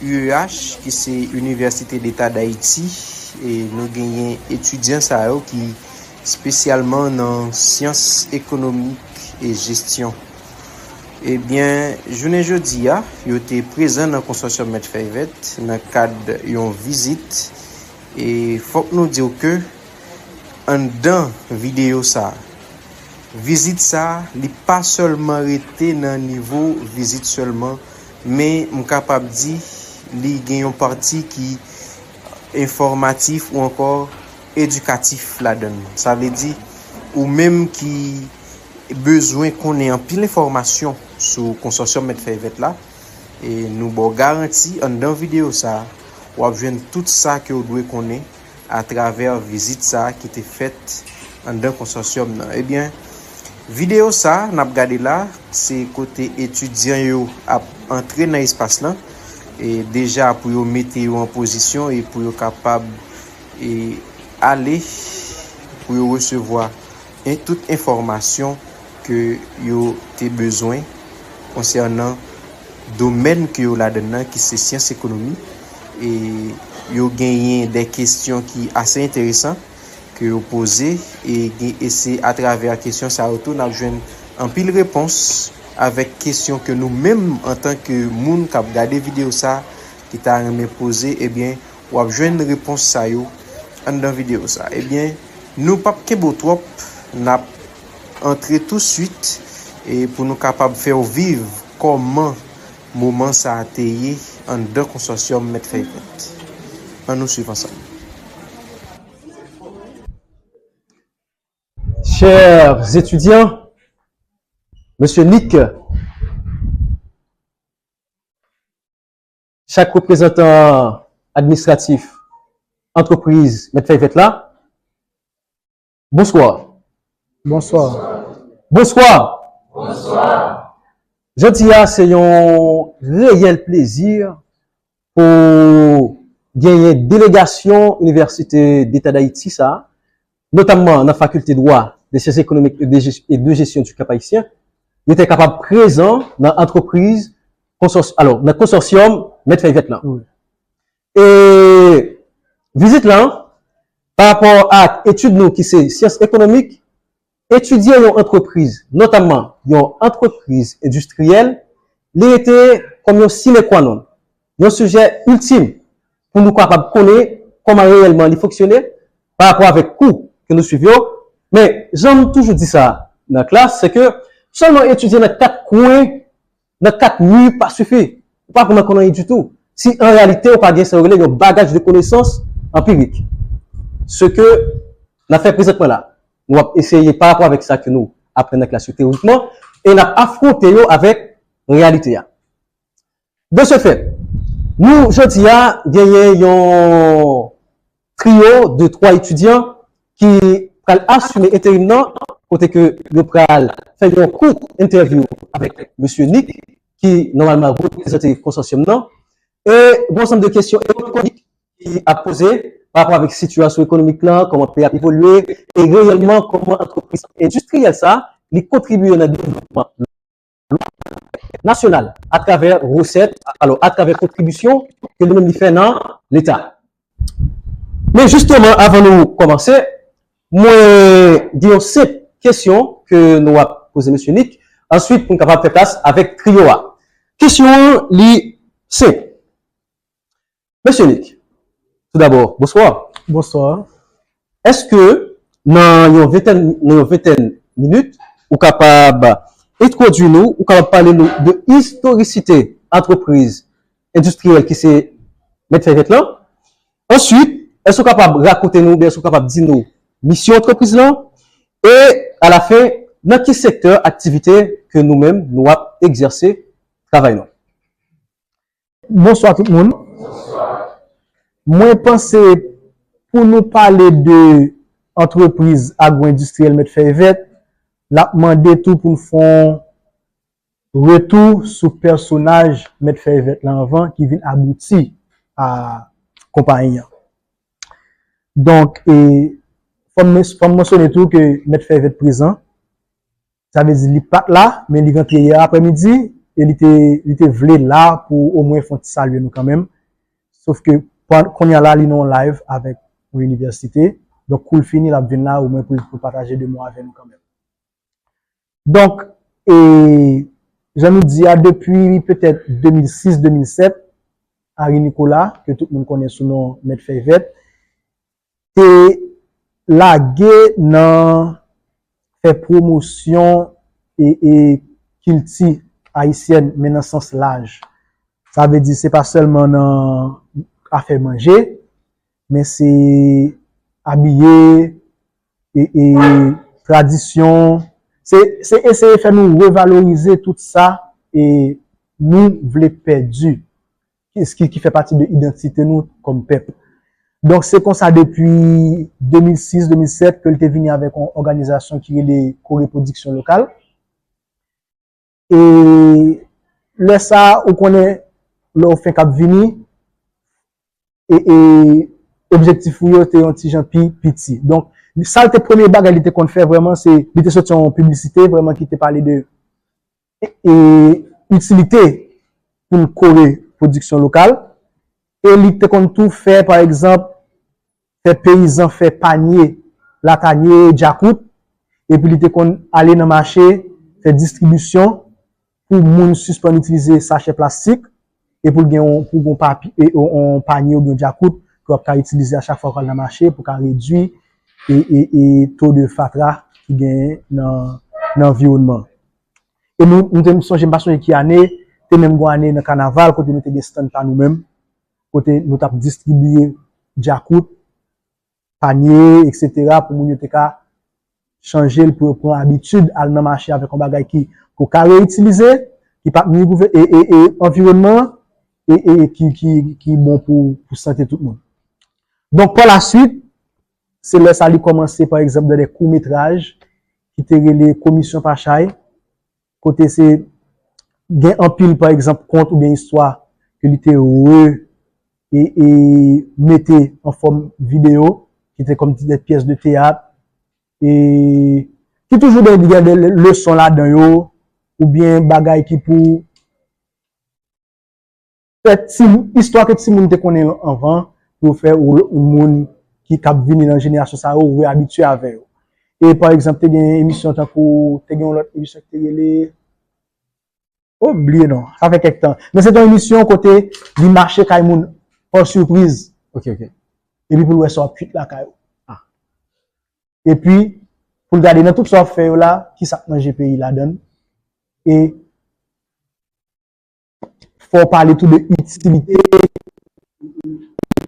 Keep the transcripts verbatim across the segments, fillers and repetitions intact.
U E H, ki se Université d'État d'Haïti, e nou genyen etidyan sa yo ki espesyalman nan syans ekonomik e jesyon. Ebyen, jounen jodi a, yo te prezan nan Konsòsyòm Mèt Fèy Vèt nan kad yon vizit. E fòk nou di w ke anndan videyo sa a, vizit sa a, li pa sèlman rete nan nivo vizit sèlman, men m kapab di li gen yon pati ki enfòmatif ou ankò edikatif ladan l. Sa vle di, ou menm ki bezwen konnen anpil enfòmasyon sou Konsòsyòm Mèt Fèy Vèt la, e nou ba w garanti anndan videyo sa a, w ap jwenn tout sa ke w dwe konnen atravè vizit sa a ki te fèt anndan konsòsyòm nan. Ebyen, videyo sa a n ap gade la, se kote etidyan yo ap antre nan espas lan, e deja pou yo mete yo an pozisyon e pou yo kapab, e ale, pou yo resevwa en-, tout enfòmasyon ke yo te bezwen konsènan domèn ke yo ladan nan, ki se syans ekonomi. E yo genyen de kesyon ki ase enteresan ke yo poze, e gen, e se atravè kesyon sa yo tou n ap jwenn anpil repons avèk kesyon ke nou menm, antanke moun k ap gade videyo sa, ki ta renmen poze, ebyen, w ap jwenn repons sa yo anndan videyo sa. Ebyen, nou p ap kenbe w twòp, n ap antre touswit, e pou nou kapab fè w viv kòman moman sa a te ye anndan Konsòsyòm Mèt Fèy Vèt. Ann nou swiv ansanm. Chers étudiants, Mesye Nick, chak reprezantan administratif antrepriz Mèt Fèy Vèt la, bonswa. Bonswa. Bonswa. Jodi a, se yon reyèl plezi pou genyen delegasyon Université d'État d'Haïti sa, notamman nan Fakilte Dwa, de Syans Ekonomik e de Jes-, e de Jesyon du Cap Haïtien, yo te kapab prezan nan antrepriz konsòs-, alò, nan konsòsyòm Mèt Fèy Vèt lan. Wi. E vizit lan, pa rapò ak etid nou ki se syans ekonomik, etidye yon antrepriz, notamman yon antrepriz endistriyèl, li rete kòm yon sine qua non, yon sijè iltim pou nou kapab konnen kòman reyèlman li fonksyone pa rapò avèk kou ke nou swiv yo. Men, jan m toujou di sa nan klas, se ke sèlman etidye nan kat kwen, nan kat mi pa sifi. Ou pa vrèman konn anyen ditou. Si an reyalite, ou pa gen sa yo rele yon bagaj de konesans anpirik. Se ke n ap fè prezantman la, nou ap eseye pa rapò avèk sa ke nou aprann nan klas yo teyorikman, e n ap afwonte yo avèk reyalite a. De ce fait, nou, jodi a, genyen yon trio de twa etidyan ki pral asime enterim nan, kote ke yo pral fè yon kout entèvyou avèk Mesye Nick, ki nòmalman reprezante konsòsyòm nan. E gon ansanm de kesyon ekonomik ki ap poze pa rapò avèk sitiyasyon ekonomik lan, kòman peyi ap evolye, e reyèlman kòman antrepriz endistriyèl sa, li kontribye nan devlopman nasyonal atravè resèt, alò, atravè kontribisyon ke li menm li fè nan Leta. Men jisteman, avan nou kòmanse, mwen gen yon senp kesyon ke nou ap poze Mesye Nick, answit pou n kapab fè plas avèk trio a. Kesyon an, li senp. Mesye Nick, toudabò, bonswa. Bonswa. Èske nan yon ventèn, nan yon ventèn minit, ou kapab entwodui nou, ou kapab pale nou de istorisite antrepriz endistriyèl ki se Mèt Fèy Vèt lan? Answit, èske ou kapab rakonte nou, oubyen èske ou kapab di nou misyon antrepriz lan? E, alafen, nan ki sektè aktivite ke nou menm, nou ap egzèse travay nou? Bonswa tout moun. Mwen panse pou nou pale de antrepriz agwo-endistriyèl Mèt Fèy Vèt, l ap mande tou pou n fè yon retou sou pèsonaj Mèt Fèy Vèt lan anvan ki vin abouti a konpayi an. Donk, e, fò m, fò m mansyone tou ke Mèt Fèy Vèt prezan. Sa vle di li pa t la, men li rantre yè aprèmidi, e li te, li te vle la pou omwen fè yon ti salye nou kanmenm. Sof ke kounye a la, li nan yon live avèk yon inivèsite. Donk, kou l fini, l ap vin la, omwen pou, pou l pataje de mo avè nou kanmenm. Donk, e, jan nou di a, depi petèt de mil sis, de mil sèt, Harry Nicolas, ke tout moun konnen sou non Mèt Fèy Vèt, te lage nan fè pwomosyon e, e kilti ayisyèn, men nan sans laj. Sa vle di, se pa sèlman nan afè manje, men se abiye, e, e tradisyon. Se, se eseye fè nou revalorize tout sa e nou vle pèdi, ki, ki, ki fè pati de idantite nou kòm pèp. Donk, se konsa depi de mil sis, de mil sèt ke l te vini avèk yon òganizasyon ki rele Kore Pwodiksyon Lokal. E lè sa a, ou konnen, lè w fenk ap vini, e, e objektif ou yo te yon ti jan pi piti. Donk, sa l te premye bagay li te konn fè vrèman, se, li te soti yon piblisite vrèman ki te pale de, e, e itilite pou n kore pwodiksyon lokal. E li te konn tou fè, pa egzanp, fè peyizan fè panye latanye, djakout, epi li te konn ale nan mache fè distribisyon pou moun sispann itilize sachè plastik, e pou l gen yon, pou gen yon papi-, e, yon, yon panye oubyen yon djakout ke w ap ka itilize a chak fwa w pral nan mache pou ka redui e, e, e to de fatra ki genyen nan, nan anviwònman. E nou, nou te, m sonje, m pa sonje ki ane, te menm gon ane nan kanaval kote nou te gen stand pa nou menm, kote nou t ap distribiye djakout, panye, etsetera, pou moun yo te ka chanje l, pou yo pran abitid al nan mache avèk yon bagay ki, ke w ka reyitilize, ki p ap nwi gouvè-, e, e, e anviwònman an, e, e ki, ki, ki bon pou, pou sante tout moun. Donk, pa la swit, se lè sa li kòmanse, pa egzanp, nan de kout metraj ki te rele Komisyon pa chay, kote se gen anpil, pa egzanp, kont oubyen istwa ke li te re-, e, e mete an fòm videyo, ki te kòm de pyès de teyat, e ki toujou gen, gen de leson ladan yo, oubyen bagay ki pou fè ti, istwa ke timoun te konnen anvan, pou yo fè ou, ou moun ki k ap vini nan jenerasyon sa yo, ou reabitye avè yo. E pa egzanp, te gen emisyon tankou, te gen yon lòt emisyon ki te rele, oh, m bliye non, sa fè kèk tan. Men se te yon emisyon kote li mache kay moun pa sipriz. Ok, ok. Epi pou l wè sa w ap kwit lakay ou. Ah. Epi, pou l gade nan tout sa w ap fè yo la, ki sa k manje peyi ladan l. E fò w pale tou de itilite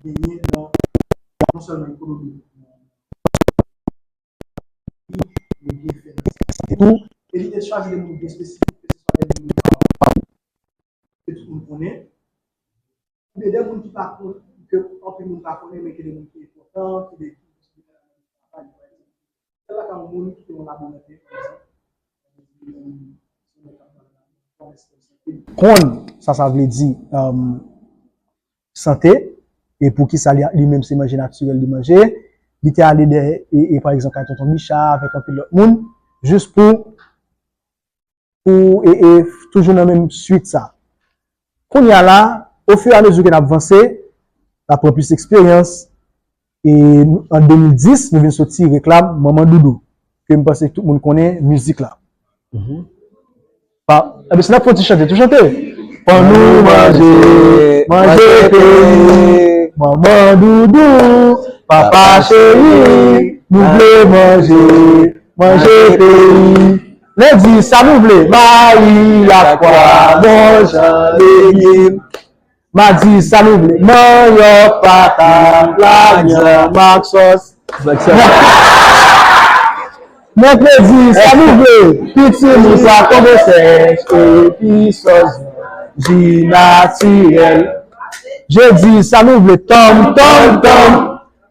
li genyen nan, non sèlman ekonomi, men byenfè nan sosyete tou. E li te chwazi de moun byen espesifik, ke se swa de moun ke tout moun konnen, oubyen de moun ki pa konn-, ke anpil moun pa konnen, men ke de moun ki enpòtan, ki de, ki travay, pa egzanp. Sèl la ka yon moun ki te yon laboratè, pa egzanp. Konn sa sa vle di, um, sante, e poukisa li, li menm se manje natirèl li manje. Li te ale de, e, e pa egzanp, kay Tonton Bicha avèk anpil lòt moun, jis pou, pou, e, e toujou nan menm swit sa. Kounye a la, ofiramezi ke n ap vanse, n ap pran plis eksperyans, e an de mil dis, nou vin soti reklam Manman Doudou, ke m panse tout moun konnen mizik la. Mhm. Pa, ebyen, si n ap fè yon ti chante, tou chante. Ban nou manje, manje peyi, Manman Doudou, Papa cheri, nou vle manje, manje peyi. Lendi, sa nou vle, mayi, lakwa, bon jan legim. Madi, sa nou vle, manyòk, patat, lanyanm ak sòs. Mèkredi, sa nou vle, pitimi, pwa kongo sèch, epi sòs, ji natirèl. Jedi, sa nou vle, tòm, tòm, tòm,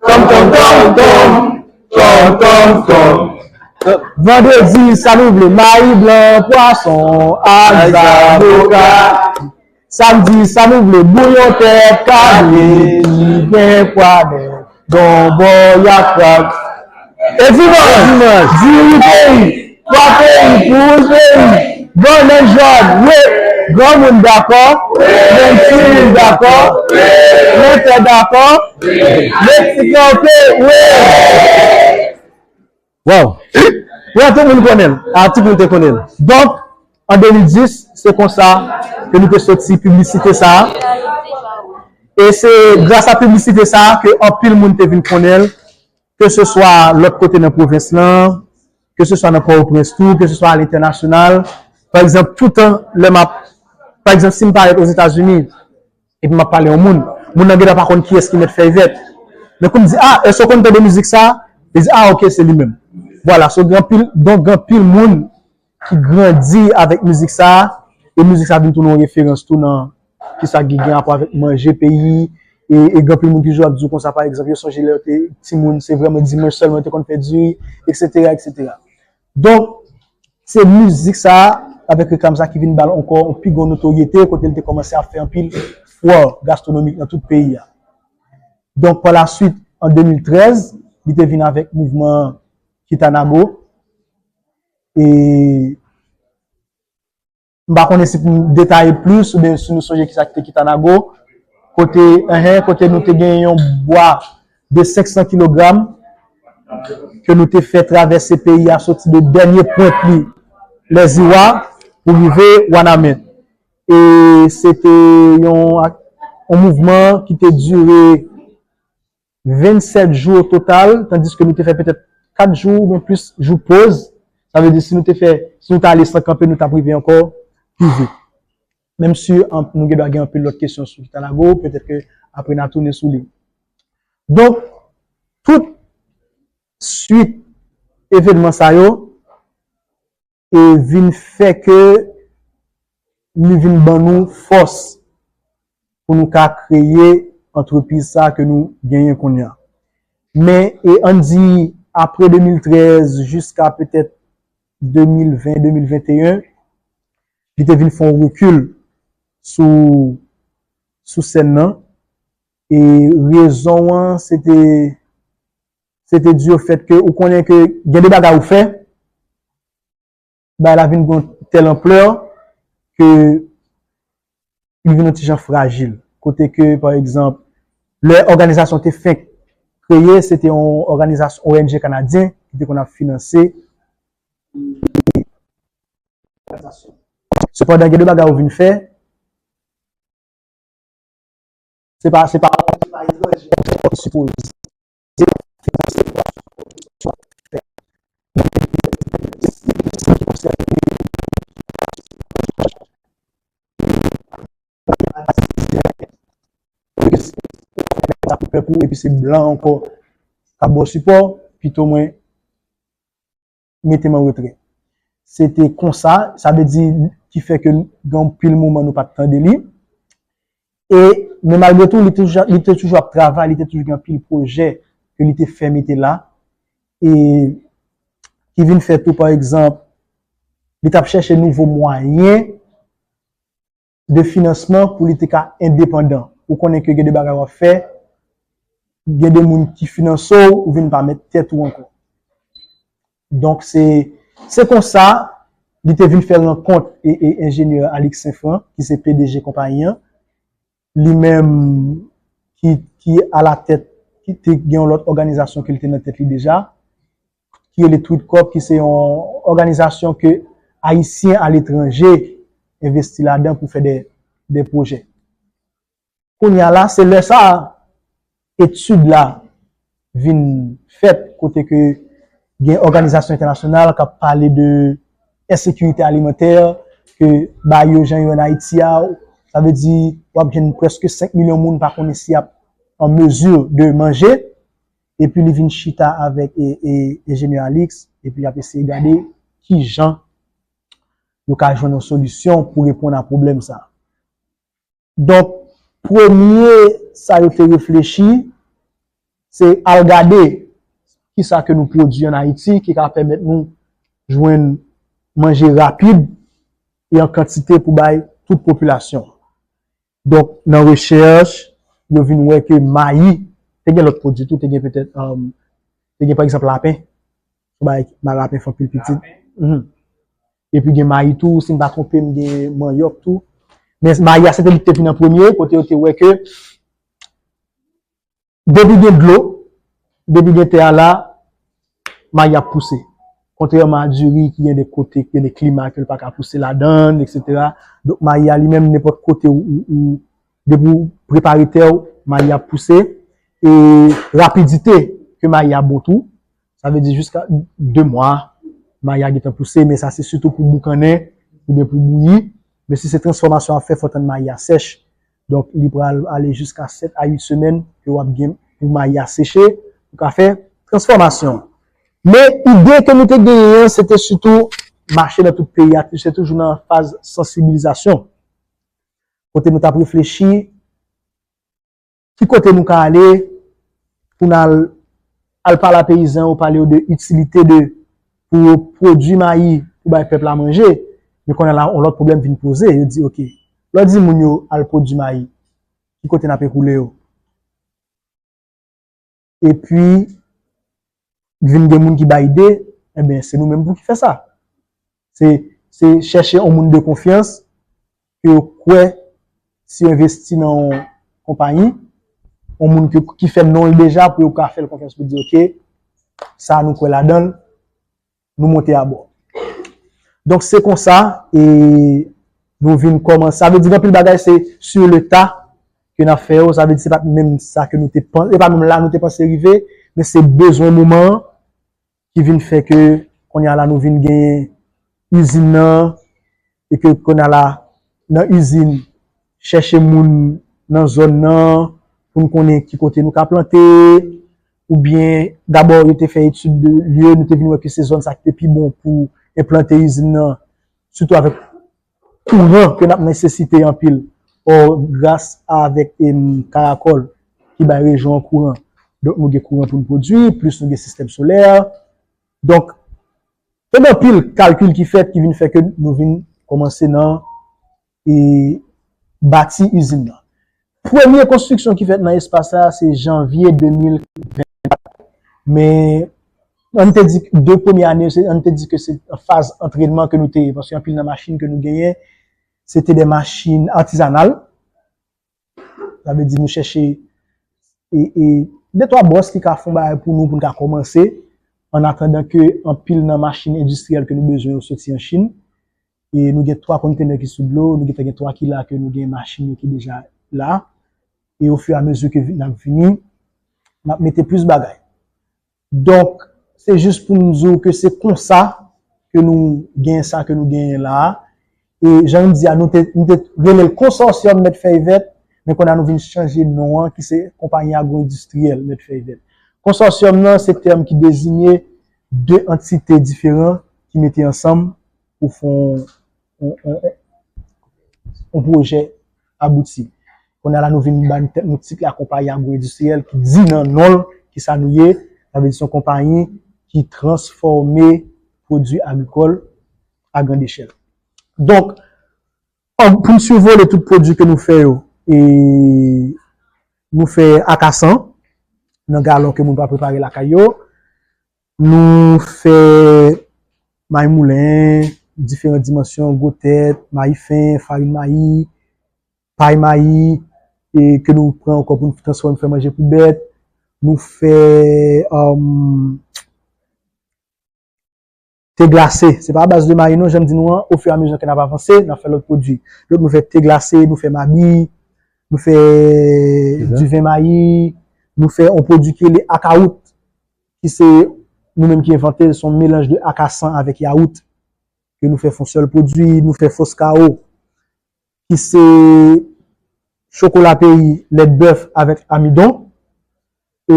tòm, tòm, tòm, tòm, tòm, tòm, tòm. Vandredi, sa nou vle, mayi blan, pwason ak zaboka. Samdi, sa nou vle, bouyon tèt kale, ki gen pwa nèg, gonbòy ak krab. E dimanch, dimanch, diri peyi, pwa peyi, poul peyi, bannann jòn, wi, granmoun dakò, menm timoun dakò, wi, Dakò? Mèsi kanpe, wi! Wow! Wi, tout moun konnen l. A, tout moun te konnen l. Donk, an de mil dis, se konsa ke nou te soti piblisite sa a. E se gras a piblisite sa a ke anpil moun te vin konnen l, ke se swa lòt kote nan pwovens lan, ke se swa nan Pòtoprens tou, ke se swa alentènasyonal. Pa egzanp, toutan lè m ap, pa egzanp, si m parèt Ozetazini, epi m ap pale yon moun, moun nan gentan pa konn kiyès ki Mèt Fèy Vèt. Men kou m di, "A, èske w konn tande mizik sa a?" Li di, "A, oke, se li menm." Vwala, so gen anpil, donk gen anpil moun ki grandi avèk mizik sa a, e mizik sa a vin tounen yon referans tou nan kisa ki gen rapò avèk manje peyi, e, e gen anpil moun ki toujou ap di w konsa, pa egzanp, yo sonje lè yo te timoun, se vrèman dimanch sèlman yo te konn fè diri, etsetera, etsetera. Donk, se mizik sa a, avèk reklam sa a ki vin ba l ankò yon pi gwo notoryete, kote l te kòmanse ap fè anpil fwa gastwonomik nan tout peyi a. Donk, pa la swit, an de mil trèz, li te vin avèk mouvman Kitanago. E m pa konnen si pou m detaye plis oubyen si nou sonje kisa ki te Kitanago. Kote, enhen, kote nou te gen yon bwa de senk san kilogram ke nou te fè travèse peyi a soti de dènye pwent li, Lèziwa, pou rive Wanament. E se te yon, yon mouvman ki te dire vennsèt jou o total, tandiske nou te fè petèt kat jou oubyen plis jou poz. Sa vle di, si nou te fè, si nou te ale san kanpe, nou t ap rive ankò pi vit. Menm si an, nou gen dwa gen anpil lòt kesyon sou Kitanago, petèt ke apre n a tounen sou li. Donk, tout swit evènman sa yo, e vin fè ke li vin ban nou fòs pou nou ka kreye antrepriz sa ke nou genyen kounye a. Men, e ann di, apre de mil trèz jiska petèt de mil ven, de mil venteyen, li te vin fè yon rekil sou, sou sèn nan. E rezon an, se te, se te di o fèt ke ou konnen ke gen de bagay ou fè, bagay la vin gen yon tèl anplè ke li vin yon ti jan frajil. Kote ke, pa egzanp, lè òganizasyon te fenk kreye, se te yon òganizasyon O N G kanadyen ki te konn ap finanse. Sepandan, gen de bagay ou vin fè, se pa, se pa, se pa etranje. Sipoze finanse sa pou pèp ou, epi se blan ankò k ap ba w sipò, pito mwen mete m an retrè. Se te konsa, sa vle di ki fè ke gen anpil moman nou pa t tande li. E, men malgre tou, li te toujou, li te toujou ap travay, li te toujou gen anpil pwojè ke li te fè mete la. E ki vin fè tou, pa egzanp, li t ap chèche nouvo mwayen de finansman pou li te ka endepandan. Ou konnen ke gen de bagay w ap fè, gen de moun ki finanse w, ou vin pa mèt tèt ou ankò. Donk, se, se konsa, li te vin fè rankont e, e enjenyè Alix Saint-Franc, ki se P D G konpayi an. Li menm ki, ki alatèt, ki te gen yon lòt òganizasyon ke li te nan tèt li deja, ki rele Tweed Corp, ki se yon òganizasyon ke Ayisyen aletranje envesti ladan pou fè de, de pwojè. Kounye a la, se lè sa a, etid la vin fèt, kote ke gen òganizasyon entènasyonal k ap pale de ensekirite alimantè, ke bagay yo jan yo ann Ayiti a, sa vle di, w ap jwenn prèske senk milyon moun pa konnen si y ap an mezi de manje, epi li vin chita avèk e, e, enjenyè Alix, epi y ap eseye gade ki jan yo ka jwenn yon solisyon pou reponn a pwoblèm sa a. Donk, premye sa yo te reflechi, se al gade kisa ke nou pwodui ann Ayiti ki ka pèmèt nou jwenn manje rapid e an kantite pou bay tout popilasyon. Donk, nan rechèch, yo vin wè ke mayi, te gen lòt pwodui tou, te gen petèt, um, te gen pa egzanp lapen. Bay, bay lapen fè anpil pitit. Mhm. Epi gen mayi tou, si m pa twonpe m, gen manyòk tou. Men mayi a, se te li ki te vin an premye, kote yo te wè ke Depi gen dlo, depi gen tè a la, mayi ap pouse. Kontrèman a diri ki gen de kote, ki gen de klima ke l pa ka pouse ladan, etsetera. Donk, mayi a li menm, nenpòt kote ou, ou, ou depi ou prepare tè w, mayi ap pouse. E rapidite ke mayi a bon tou, sa vle di jiska de mwa, mayi a gentan pouse, men sa se sitou pou boukannen, oubyen pou bouyi. Men si se transfòmasyon w ap fè, fò w tann mayi a sèch. Donk, li pral ale jiska sèt a uit semèn ke w ap gen pou mayi a seche, ou ka fè transfòmasyon. Men ide ke nou te genyen an, se te sitou mache nan tout peyi a, se toujou nan faz sansibilizasyon. Kote nou t ap reflechi, ki kote nou ka ale pou n al, al pale a peyizan yo, pale yo de itilite de pou yo pwodui mayi pou bay pèp la manje. Men kounye a la, yon lòt pwoblèm vin poze. Yo di, oke, lè w di moun yo al pwodui mayi, ki kote n ap ekoule yo? Epi, vin gen moun ki bay ide, enben, se nou menm pou ki fè sa. Se, se chèche yon moun de konfyans, ke yo kwè, si yo envesti nan yon konpayi, yon moun ki, ki fè non l deja, pou yo ka fè l konfyans pou di, oke, sa nou kwè ladan l, nou monte abò. Donk, se konsa, e nou vin kòmanse. Sa vle di, gen anpil bagay, se sur le tas ke n ap fè yo. Sa vle di, se pa t menm sa ke nou te panse, e pa menm la nou te panse rive, men se bezwen moman an ki vin fè ke kounye a la, nou vin gen izin nan, e ke kounye a la, nan izin, chèche moun nan zòn nan, pou n konnen ki kote nou ka plante, oubyen, dabò, yo te fè etid de lye, nou te vin wè ke se zòn sa ki te pi bon pou enplante izin nan, sitou avèk kouran ke n ap nesesite anpil. Ò, gras avèk, em, Karakòl, ki bay rejyon an kouran. Donk, nou gen kouran pou n pwodui, plis nou gen sistèm solè. Donk, te gen anpil kalkil ki fèt ki vin fè ke nou vin kòmanse nan, e, bati izin nan. Premye konstriksyon ki fèt nan espas la, se janvye de mil vennkat. Men, ann te di, de premye ane yo, se, ann te di ke se faz antrènman ke nou te ye, paske anpil nan machin ke nou genyen, se te de machin atizanal. Sa vle di nou chèche, e, e, de twa bòs ki ka fè yon bagay pou nou, pou n ka kòmanse, an atandan ke anpil nan machin endistriyèl ke nou bezwen yo soti an Chin. E nou gen twa kontenè ki sou dlo, nou gentan gen twa ki la, ke nou gen machin yo ki deja la. E ofiramezi ke vi-, n ap vini, n ap mete plis bagay. Donk, se jis pou m di w ke se konsa ke nou genyen sa ke nou genyen la a. E jan m di a, nou te, nou te rele l Konsòsyòm Mèt Fèy Vèt, men kounye a nou vin chanje non an, ki se Konpayi Agwo-Endistriyèl Mèt Fèy Vèt. Konsòsyòm nan, se tèm ki dezinye de antite diferan ki mete ansanm pou fè yon, yon, yon, yon pwojè abouti. Kounye a la, nou vin ban tèt nou tit la Konpayi Agwo-Endistriyèl ki di nan non l ki sa nou ye, sa vle di se yon konpayi ki transfòme pwodui agrikòl a grand echèl. Donk, an, pou n sivole tout pwodui ke nou fè yo, e nou fè akasan nan galon ke moun pral prepare lakay yo, nou fè mayi moulen, diferan dimansyon, gwo tèt, mayi fen, farin mayi, pay mayi, e ke nou pran ankò pou nou transfòme, fè manje pou bèt. Nou fè, um, te glase. Se pa a baz de mayi non, jan m di nou an, ofiramezi ke n ap avanse, n ap fè lòt pwodui. Donk nou fè te glase, nou fè mabi, nou fè diven mayi, nou fè yon pwodui ki rele akawout, ki se nou menm ki envante l, se yon melanj de akasan avèk yawout, ke nou fè fè yon sèl pwodui, nou fè fos kawo, ki se chokola peyi, lèt bèf avèk amidon. E,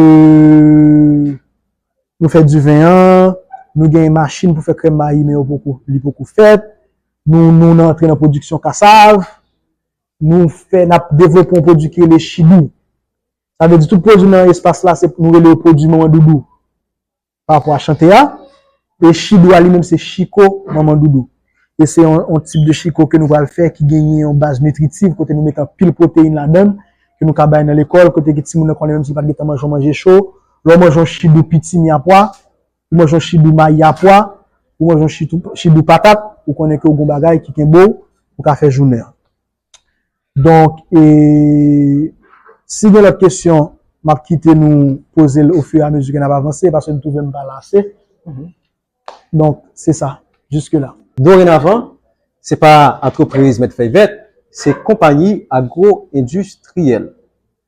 nou fè diven an, nou gen machin pou fè krèm mayi, men yo poko, li poko fèt. Nou, nou, nou antre nan pwodiksyon kasav. Nou fè, n ap devlope yon pwodui ki rele chidou. Sa vle di tout pwodui nan espas la, se, nou rele yo pwodui manman doudou. Pa rapò a chante a. E chidou a li menm se chiko manman doudou. E se yon, yon tip de chiko ke nou pral fè ki genyen yon baz nitritif, kote nou mete anpil pwoteyin ladan l, ke nou ka bay nan lekòl, kote ke timoun nan konnen menm si li pa t gentan manje yon manje cho, lè w manje yon chidou pitimi a pwa, ou manje yon chidou mayi a pwa, ou manje yon chidou, chidou patat, ou konnen ke w gen yon bagay ki kenbe w, ou ka fè jounen an. Donk, e, si gen lòt kesyon, M ap kite nou poze l ofiramezu ke n ap avanse, paske m twouve m pa la ase. Donk, se sa, jiske la. Dorenavan, se pa antrepriz Mèt Fèy Vèt, se konpayi agwo-endistriyèl.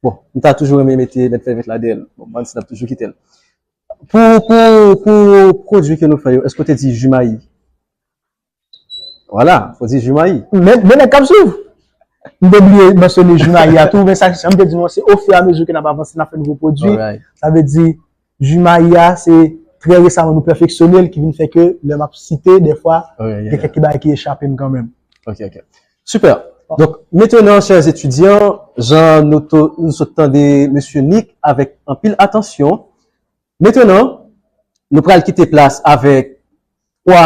Bon, m ta toujou renmen mete Mèt Fèy Vèt la dèyè l. Bon, m panse n ap toujou kite l. Pou, pou, pou pwodui ke nou fè yo, èske w te di ji mayi? Vwala, fò di ji mayi. Men, men nèg k ap swiv. M te bliye mansyone ji mayi a tou, men sa, sa m te di nou, se ofiramezu ke n ap avanse, n ap fè nouvo pwodui. Sa vle di, ji mayi a, se trè resaman nou pèfeksyone l, ki vin fè ke lè m ap site, dèfwa, gen kèk bagay ki echape m kanmenm. Ok, ok. Super. Donk, mentenan, chè etidyan, jan nou, to, nou sot tande mesye Nick avèk anpil atansyon, mentenan, nou pral kite plas avèk twa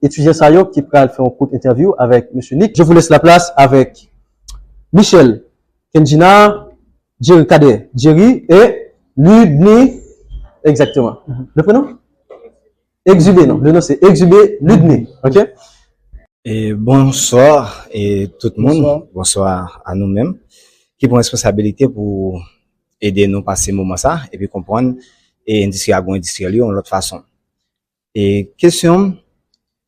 etidyan sa yo ki pral fè yon kout entèvyou avèk mesye Nick. Je vous laisse la place avec Michel, Kendjina, Jerry Cadet, Jerry et Ludny. Exactement. Le prénom? Exubé, non. Le nom, c'est Exubé Ludny. Ok? E bonswa e tout moun. Bonswa a nou menm ki pran responsabilite pou ede nou pase moman sa epi konprann e endistri agwo-endistriyèl yo yon lòt fason. E kesyon m,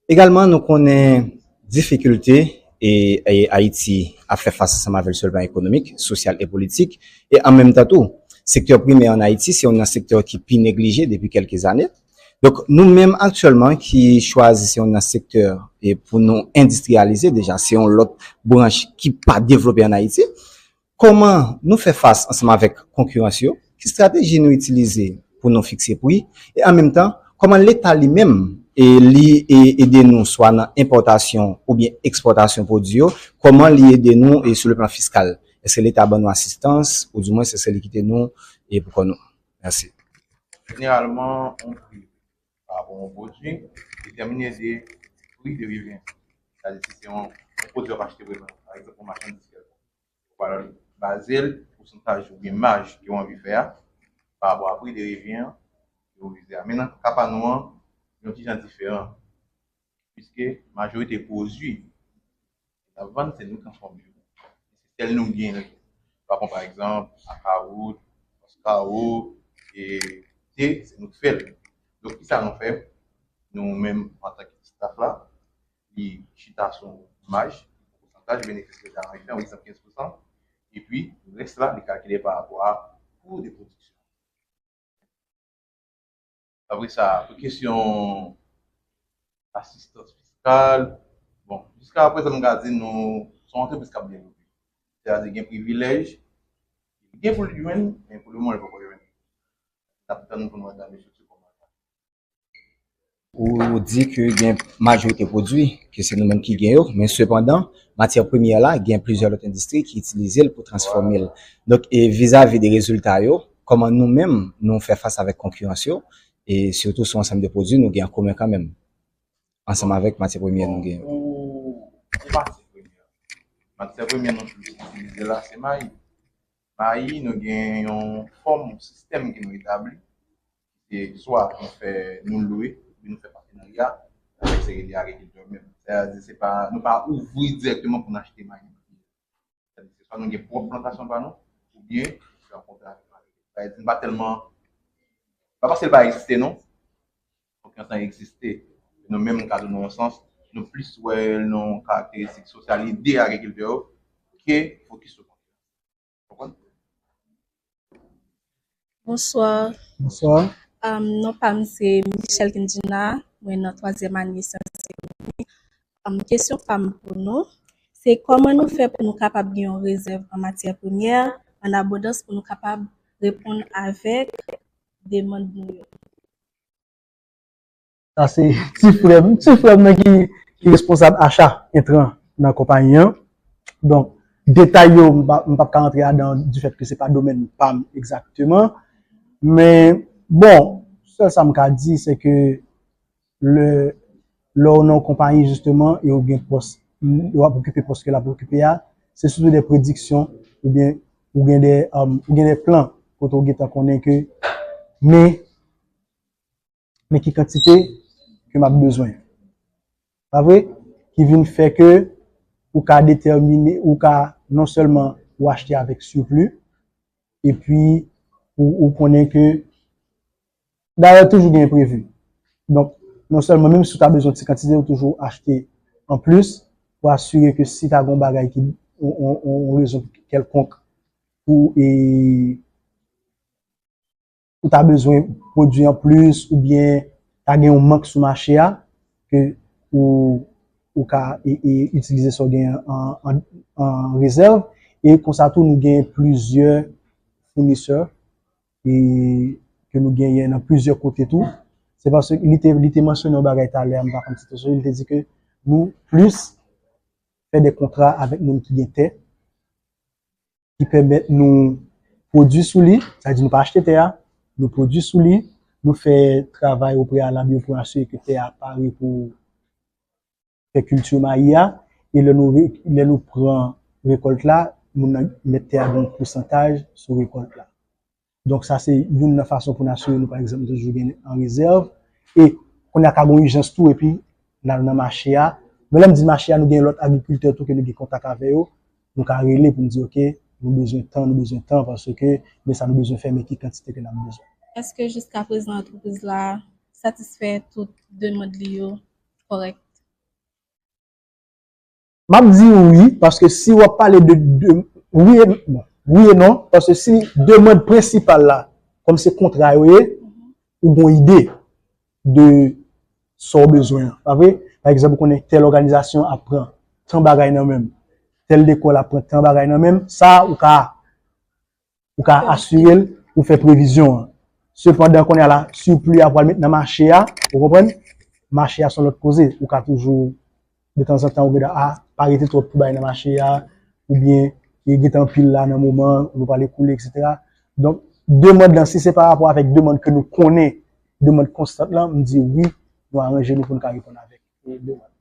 egalman nou konnen difikilte e, e Ayiti ap fè fas ansanm avè l sou le plan ekonomik, sosyal e politik, e an menm tan tou, sektè primè an Ayiti se youn nan sektè ki pi neglije depi kèlke zane. Donk nou menm aktyèlman ki chwazi se youn nan sektè e pou nou endistriyalize deja, se yon lòt branch ki pa devlope an Ayiti. Kòman nou fè fas ansanm avèk konkirans yo? Ki estrateji nou itilize pou nou fikse pri? E an menm tan, kòman Leta li menm e li e ede nou swa nan enpòtasyon oubyen ekspòtasyon pwodui yo? Kòman li ede nou e sou le plan fiskal? Èske Leta ban nou asistans oudimwens èske li kite nou e pou kò nou? Mèsi. Jeneralman, yon pri pa rapò a yon pwodui detèmine de pri de revyen. Sètadi si se yon pwodui w ap achte, pa egzanp, yon machandiz kèlkonk, ou pral baze l pousantaj oubyen maj ke w anvi fè a pa rapò a pri de revyen an ke w vize a. Men nan ka pa nou an, li yon ti jan diferan, piske majorite pwodui n ap vann, se nou transfòme yo. Se sèl nou gen li. Pa kon pa egzanp, akawout, kawo, e te, se nou k fè l. Donk, kisa nou fè? Nou menm, antanke staff la, li chita sou maj, pousantaj benefis ke l ta rantre, pa egzanp, kenz pousan, epi rès la, li kalkile pa rapò a kou de pwodiksyon. Apre sa, pou kesyon asistans fiskal, bon, jiska prezan m ka di nou se yon antrepriz k ap devlope. Sètadi gen privilèj, gen pou l jwenn, men pou lemoman li poko jwenn. N ap tann pou nou wè dan le futur kòman l ap. Ou di ke gen majorite pwodui ke se nou menm ki gen yo, men sepandan, matyè premyè la gen plizyè lòt endistri ki itilize l pou transfòme l. Donk, e vizavi de rezilta yo, kòman nou menm nou fè fas avèk konkirans yo, e sitou sou ansanm de pwodui nou gen an komen kanmenm, ansanm avèk matyè premyè nou gen yo? Pou, pou matyè premyè, matyè premyè nou plis itilize la se mayi. Mayi, nou gen yon fòm, yon sistèm ke nou etabli. Se swa nou fè, nou lwe, oubyen nou fè patenarya avèk se rele agrikiltè menm. Sètadi se pa, nou pa ouvri dirèkteman pou n achte mayi. Sètadi se swa nou gen pwòp plantasyon pa nou, oubyen nou fè yon kontra avèk agrikiltè. Sètadi nou pa tèlman, pa paske l pa egziste non. Konkirans lan egziste. Nou menm, ka di nou yon sans, nou plis wè l nan yon karakteristik sosyal, ede agrikiltè yo, ke fokis sou konkirans. Konprann? Bonswa. Bonswa. Um, non pa m se Michel Kendjina, mwen nan twazyèm ane syans ekonomi. Um, kesyon pa m pou nou, se kòman nou fè pou nou kapab gen yon rezèv an matyè premyè an abondans pou nou kapab reponn avèk demann nou yo? Sa se ti frè m, ti frè m nan ki, ki responsab acha entran nan konpayi an. Donk, detay yo, m pa, m p ap ka rantre ladan di fèt ke se pa domèn pa m egzakteman. Men, bon, sèl sa m ka di, se ke lè, lè w nan yon konpayi, jisteman, e w gen pòs, w ap okipe pòs ke l ap okipe a, se sitou de prediksyon, oubyen ou gen de, um, ou gen de plan, kote w gentan konnen ke, men, men ki kantite ke m ap bezwen. Pa vre? Ki vin fè ke ou ka detèmine, ou ka non sèlman ou achte avèk sipli, epi ou, ou konnen ke, dayè, toujou gen enprevi. Donk, non sèlman, menm si w ta bezwen ti kantite, ou toujou achte an plis pou asire ke si ta gen yon bagay ki, yon, yon, yon rezon kèlkonk pou, e, ou ta bezwen pwodui an plis oubyen ta gen yon mank sou mache a, ke ou, ou ka, e, e, itilize sa w gen an, an, an rezèv. E konsa tou, nou gen plizyè founisè e ke nou genyen nan plizyè kote tou. Se paske li te, li te mansyone yon bagay talè a, m pa konn si te sonje, li te di ke nou plis fè de kontra avèk moun ki gen tè, ki pèmèt nou pwodui sou li, sa vle di nou pa achte tè a, nou pwodui sou li, nou fè travay o preyalab yo pou asire ke tè a pare pou fè kilti mayi a, e lè nou, lè nou pran rekòlt la, moun nan mèt tè a gen yon pousantaj sou rekòlt la. Donk, sa se youn nan fason pou n asire nou, pa egzanp, nou toujou gen an rezèv. E kounye a ka gen yon ijans tou, epi n al nan mache a. Men lè m di mache a, nou gen lòt agrikiltè tou ke nou gen kontak avè yo. Nou ka rele pou n di, oke, nou bezwen tan, nou bezwen tan, paske men sa nou bezwen fè, men ki kantite ke n ap bezwen. Èske jiskaprezan antrepriz la satisfè tout demann li yo kòrèk? M ap di wi, paske si w ap pale de, de wi e, bon, wi e non, paske si demann prensipal la, kòm se kontra yo ye, ou gen yon ide de sa w bezwen an, pa vre? Pa egzanp, ou konnen tèl òganizasyon ap pran tan bagay nan men m, tèl lekòl ap pran tan bagay nan men m, sa ou ka ou ka asire l, ou fè previzyon an. Sepandan, kounye a la, sipli a pral met nan mache a, ou konprann? Mache a se yon lòt koze. Ou ka toujou, detanzantan, ou gentan, a, pa rete twòp pou bay nan mache a, oubyen, e gentan anpil la nan moman, nou pral ekoule, etsetera. Donk, demann lan, si se pa rapò avèk demann ke nou konnen, demann konstant lan, m di wi, nou aranje nou pou n ka reponn avèk, e, demann.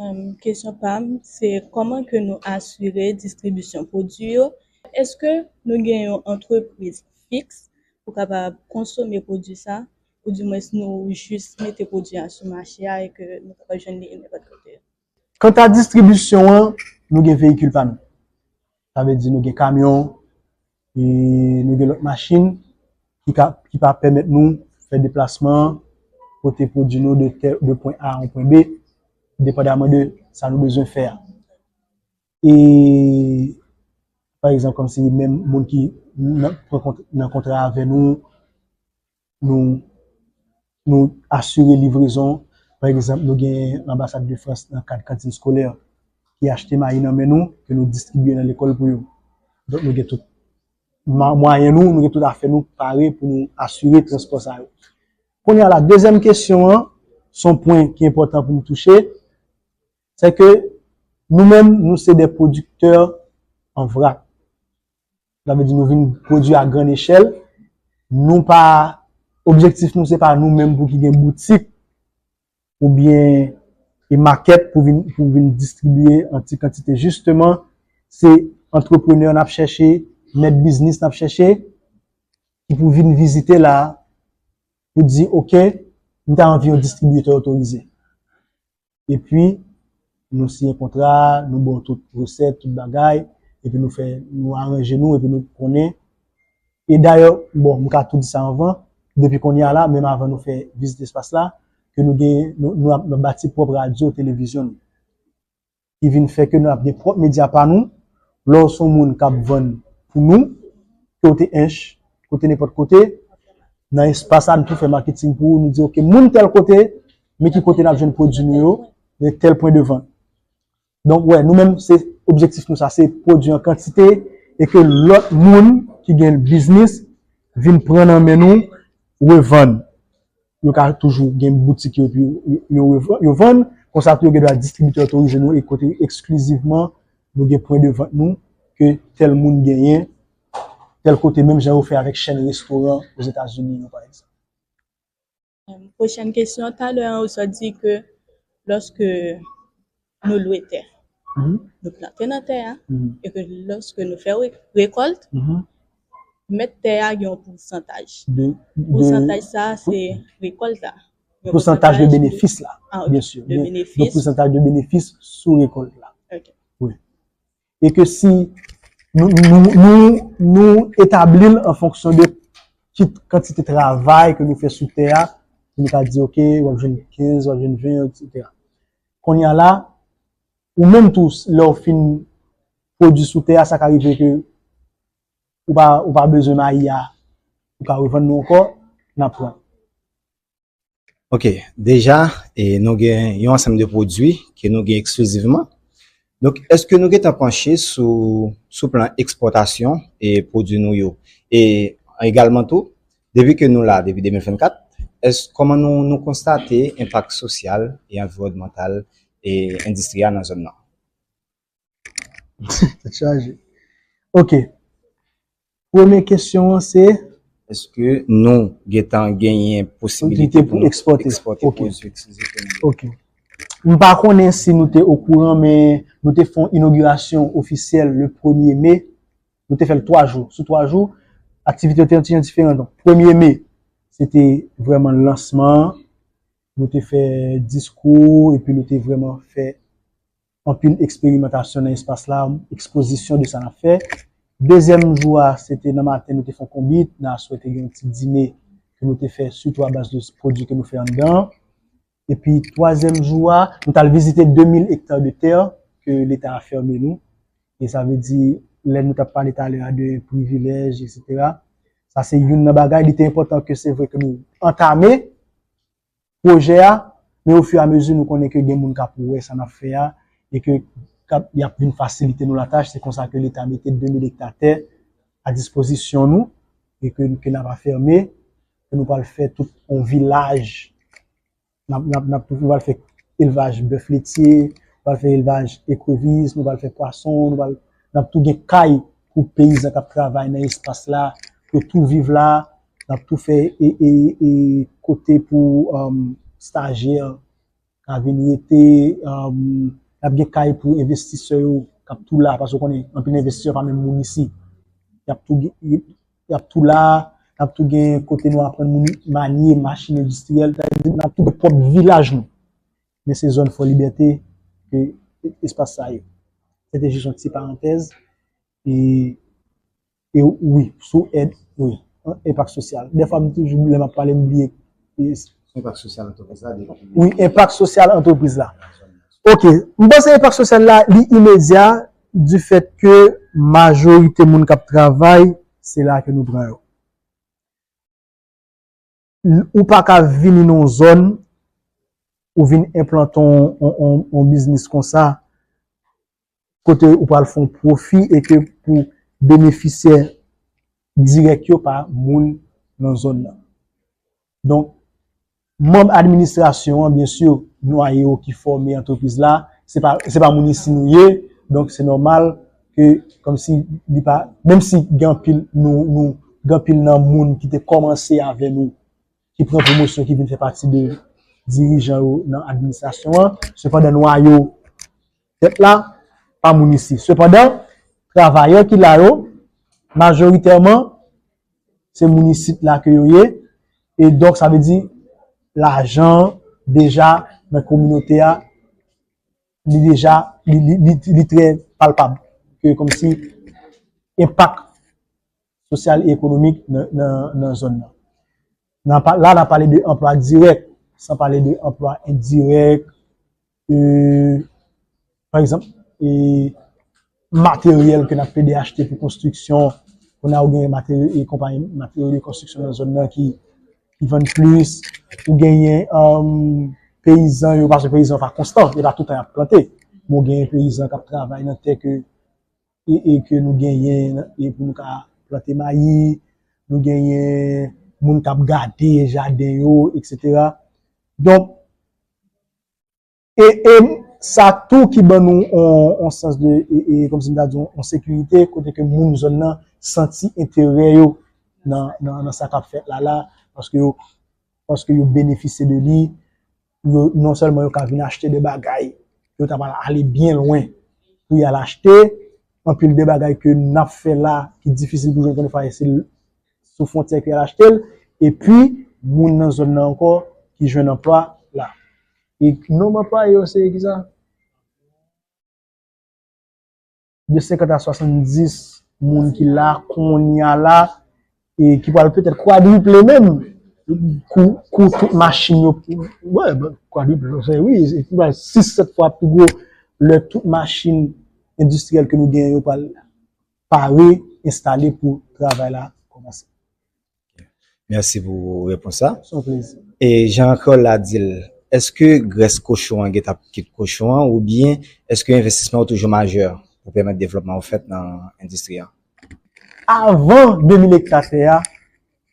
Em, kesyon pa m, se kòman ke nou asire distribisyon pwadui yo? Èske nou gen yon antrepriz fiks pou kapab konsome pwadui sa, oudimwens nou jis mete pwadui a sou mache a e ke nou kapab jwenn li nenpòt kote? Kanta distribisyon an, nou gen veyikil pa nou. Sa vle di nou gen kamyon, e nou gen lòt machin ki ka, ki pa pèmèt nou fè deplasman an, pote pwodui nou de tè, de pwen A a yon pwen B, depandaman de sa nou bezwen fè a. E, pa egzanp, kòmsi menm moun ki nan, pran kont-, nan kontra avè nou, nou, nou asire livrezon. Pa egzanp, nou gen Anbasad de Frans nan kad kantin eskolè ki achte mayi nan men nou, ke nou distribye nan lekòl pou yo. Donk, nou gen tout ma-, mwayen nou, nou gen tout afè nou pare pou nou asire transpò sa yo. Kounye a la, dezyèm kesyon an, se yon pwen ki enpòtan pou nou touche, se ke nou menm, nou se de pwodiktè an vrak. Sa vle di nou vin pwodui a grann echèl. Nou pa, objektif nou, se pa nou menm pou ki gen boutik oubyen e makèt pou vin, pou vin distribiye an ti kantite. Jisteman, se antreprenè n ap chèche, mèt biznis n ap chèche, ki pou vin vizite la, pou di, oke, m ta anvi yon distribitè otorize. Epi, nou siyen kontra, nou ba w tout resèt, tout bagay, epi nou fè, nou aranje nou, epi nou konnen. E dayè, bon, m ka tou di sa anvan, depi kounye a la, menm avan nou fè vizit espas la, ke nou gen, nou, nou ap, nou ap bati pwòp radyo, televizyon nou. Ki vin fè ke nou ap gen pwòp medya pa nou. Lè w se yon moun k ap vann pou nou, ke w te Ench, ke w te nenpòt kote, nan espas la, nou tou fè maketing pou ou, nou di, oke, moun tèl kote, men ki kote n ap jwenn pwodui nou yo, nan tèl pwen de vant. Donk, wè, nou menm, se objektif nou sa, se pwodui an kantite, e ke lòt moun ki gen biznis vin pran nan men nou, revann. Yo ka toujou gen boutik yo, epi yo, yo, yo, yo vann. Konsa tou, yo gen dwa distribitè otorize nou, e kote eksklizivman nou gen pwen de vant nou, ke tèl moun genyen, tèl kote, menm jan yo fè avèk chèn restoran Ozetazini yo, pa egzanp. Pwochèn kesyon, talè a, ou sot di ke lòske nou lwe tè, nou plante nan tè a, e ke lòske nou fè re-, rekòlt, mèt tè a gen yon pousantaj. De, de, pousantaj sa a, se rekòlt la. Yon pousantaj de benefis la, byen si. De benefis. Yon pousantaj de benefis sou rekòlt la. Ok. Wi. E ke si nou, nou, nou, nou etabli l an fonksyon de ki kantite travay ke nou fè sou tè a, pou nou ka di, oke, w ap jwenn kenz, w ap jwenn ven, etsetera. Kounye a la, ou menm tou, lè w fin pwodui sou tè a, sa ka rive ke ou pa, ou pa bezwen mayi a, ou ka revann nou ankò, n ap pran. Ok, deja, e, nou gen yon ansanm de pwodui ke nou gen eksklizivman. Donk, èske nou gentan panche sou, sou plan ekspòtasyon e pwodui nou yo? E egalman tou, depi ke nou la, depi de mil vennkat, èske, kòman nou, nou konstate enpak sosyal e anviwònmantal e endistri a nan zòn nan? Tèt chaje. Ok. Premye kesyon an se, èske nou gentan genyen posibilite pou nou ekspòte pwodui eksklizif ke nou gen? Ok. M pa konnen si nou te okouran, men nou te fè yon inogirasyon ofisyèl le premye me. Nou te fè l twa jou. Sou twa jou, aktivite yo te yon ti jan diferan. Donk, premye me, se te vrèman lansman an. Nou te fè diskou, epi nou te vrèman fè anpil eksperimantasyon nan espas la, ekspozisyon de sa n ap fè. Dezyèm jou a, se te nan maten, nou te fè yon konbit, nan aswè te gen yon ti dine ke nou te fè sitou abaz de pwodui ke nou fè anndan an. Epi twazyèm jou a, nou t al vizite de mil ekta de tè ke Leta a fèmen nou. E sa vle di, lè nou t ap pale talè a de privilèj, etsetera, sa se youn nan bagay, li te enpòtan ke se vre ke nou antame pwojè a, men ofiramezi nou konnen ke gen moun k ap wè sa n ap fè a, e ke k ap, y ap vin fasilite nou latach, se konsa ke Leta mete de mil ekta tè a dispozisyon nou, e ke, ke n ap afèmen, ke nou pral fè tout yon vilaj. N ap, n ap, n ap, nou pral fè elvaj bèf letye, nou pral fè elvaj ekrevis, nou pral fè pwason, nou pral, n ap tou gen kay pou peyizan k ap travay nan espas la, yo tou viv la, n ap tou fè e, e, e kote pou um, stajyè ka vin rete, um, n ap gen kay pou envestisè yo k ap tou la, paske w konnen anpil envestisè pa menm moun isi. Y ap tou gen, y ap tou la, n ap tou gen kote nou aprann moun manye machin endistriyèl, n ap tou gen pwòp vilaj nou. Men se zòn Fò Libète ke espas sa ye. Se te jis yon ti parantèz. E, e wi, sou èd, wi, enpak sosyal. Dèfwa, m toujou, lè m ap pale, m bliye. Enpak sosyal antrepriz la, depi. Wi, enpak sosyal antrepriz la. Ok, m panse enpak sosyal la, li imedya, du fèt ke majorite moun k ap travay, se la ke nou pran yo. Ou pa ka vini nan yon zòn, ou vin enplante yon, yon, yon, yon biznis konsa, kote ou pral fè yon pwofi e ke pou benefisyè dirèk yo pa moun nan zòn nan. Donk, manm administrasyon an, byen si, nwayo ki fòme antrepriz la, se pa, se pa moun isi nou ye, donk se nòmal ke, kòmsi, li pa, menm si gen anpil, nou, nou, gen anpil nan moun ki te kòmanse avè nou, ki pran pwomosyon, ki vin fè pati de dirijan yo nan administrasyon an, sepandan, nwayo tèt la, pa moun isi. Sepandan, travayè ki la yo, majoritèman, se moun isit la ke yo ye. E donk, sa vle di, lajan deja nan kominote a, li deja, li, li, li, li trè palpab. Ke kòmsi enpak sosyal e ekonomik nan, nan, nan zòn nan. Nan pa, la, n ap pale de anplwa dirèk, san pale de anplwa endirèk, e, pa egzanp, e, materyèl ke n ap plede achte pou konstriksyon, kounye a ou gen materyo, e, konpayi materyo de konstriksyon nan zòn nan ki, ki vann plis, ou genyen um, peyizan yo, paske peyizan yo pa konstan, e pa tout tan y ap plante. Men ou genyen peyizan k ap travay nan tè ke e, e ke nou genyen e pou nou ka plante mayi, nou genyen moun k ap gade jaden yo, etsetera. Donk, e, e sa tou ki ban nou yon, yon sans de, e, e, kòmsi m ta di, yon, yon sekirite, kote ke moun zòn nan santi enterè yo nan, nan, nan sa k ap fèt la la, paske yo, paske yo benefisye de li, yo, non sèlman yo ka vin achte de bagay, yo ta pral ale byen lwen pou y al achte, anpil de bagay ke n ap fè la, ki difisil pou jwenn, konnen fwa se sou fwontyè ke y al achte l, epi moun nan zòn nan ankò ki jwenn anplwa la. E nonb anplwaye yo se kisa? De senkant a swasanndis moun ki la kounye a la, e ki pral petèt kwadriple menm kou, kou tout machin yo. Wè, kwadriple, se, wi, se ki pral sis, sèt fwa pi gwo lè tout machin endistriyèl ke nou genyen yo pral pare, enstale pou travay la kòmanse. Mèsi pou repons la. Se yon plezi. E jan kreyòl la di l, èske grès kochon an gentan ap kit kochon an, oubyen èske envestisman yo toujou majè pou pèmèt devlòpman yo fèt nan endistri a? Avan de mil ekta tè a,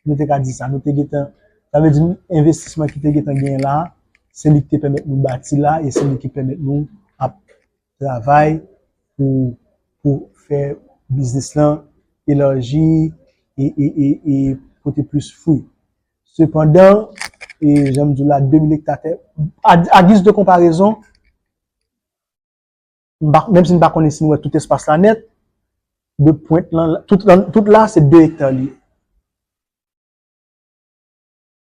nou te ka di sa. Nou te gentan, sa vle di envestisman ki te gentan genyen la, se li ki te pèmèt nou bati la e se li ki pèmèt nou ap travay pou, pou fè biznis lan elaji e, e, e, e pote plis fwi. Sepandan, e jan m di w la, de mil ekta tè, a, a giz de konparezon, m pa, menm si n pa konnen si n wè tout espas la nèt, de pwent lan, tout, tout la se de ekta li ye.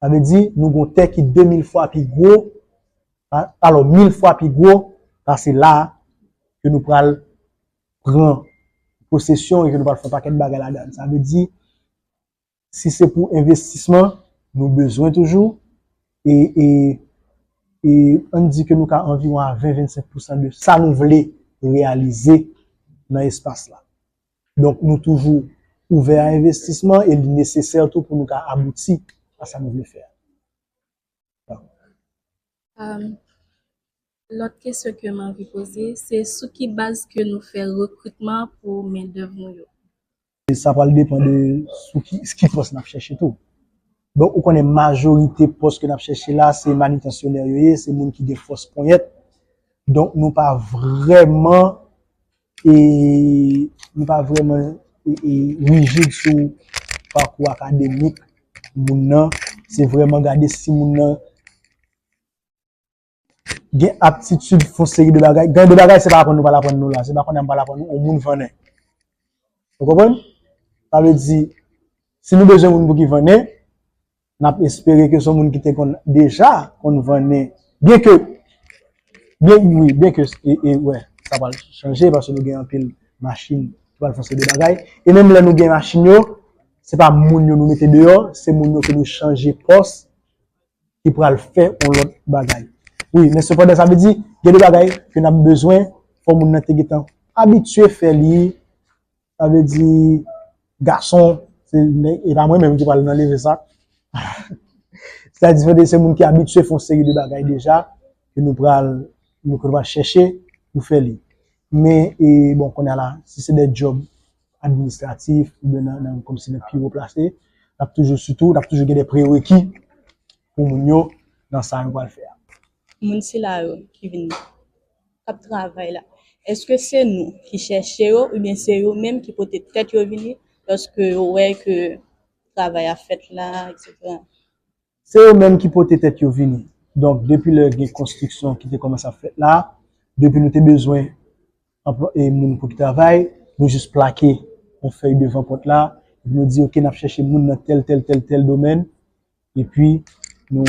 Sa vle di, nou gon tè ki de mil fwa pi gwo, alò, mil fwa pi gwo pase la a, ke nou pral pran posesyon e ke nou pral fè yon pakèt bagay ladan l. Sa vle di, si se pou envestisman, nou bezwen toujou, e, e, e ann di ke nou ka anviwon a ven, vennsenk pousan de sa nou vle reyalize nan espas la. Donk, nou toujou ouvè a envestisman e li nesesè tou pou nou ka abouti a sa nou vle fè a. Lòt kesyon ke m anvi poze, se sou ki baz ke nou fè rekritman pou mendèv nou yo? Sa pral depann de sou ki, ki pòs n ap chèche tou. Donk, ou konnen majorite pòs ke n ap chèche la, se manitansyonè yo ye, se moun ki gen fòs ponyèt. Donk, nou pa vrèman e nou pa vrèman e, e, rijid sou pakou akademik moun nan. Se vrèman gade si moun nan gen aptitid fè yon seri de bagay. Gen de bagay, se pa aprann nou pral aprann nou la. Se pa konnen m pral aprann nou yon moun vannen. Ou konprann? Sa vle di, si nou bezwen moun pou ki vannen, n ap espere ke se yon moun ki te konn deja konn vannen. Byenke, byen, wi, byenke, e, e, wè, sa pral chanje paske nou gen anpil machin ki pral fè yon seri de bagay. E menm lè nou gen machin yo, se pa moun yo nou mete deyò, se moun yo ke nou chanje pòs ki pral fè yon lòt bagay. Wi, men sepandan, sa vle di, gen de bagay ke n ap bezwen, fò moun nan te gentan abitye fè li, sa vle di, gason, se nèg, e pa mwen menm ki pral nan leve sa. Sètadi, se moun ki abitye fè yon seri de bagay deja, ke nou pral, nou pral chèche pou fè li. Men, e, bon, kounye a la, si se de djòb administratif, oubyen nan, nan, kòmsi nan pi wo plase, n ap toujou, sitou, n ap toujou gen de prereki pou moun yo nan sa yo pral fè a. Moun sila yo ki vin, k ap travay la, èske se nou ki chèche yo oubyen se yo menm ki pote tèt yo vini lòske yo wè ke travay ap fèt la, etsetera? Se yo menm ki pote tèt yo vini. Donk, depi lè gen konstriksyon ki te kòmanse ap fèt la, depi nou te bezwen anplwa-, e moun pou ki travay, nou jis plake yon fèy devan pòt la, epi nou di, "Oke, n ap chèche moun nan tèl, tèl, tèl, tèl domèn," epi nou,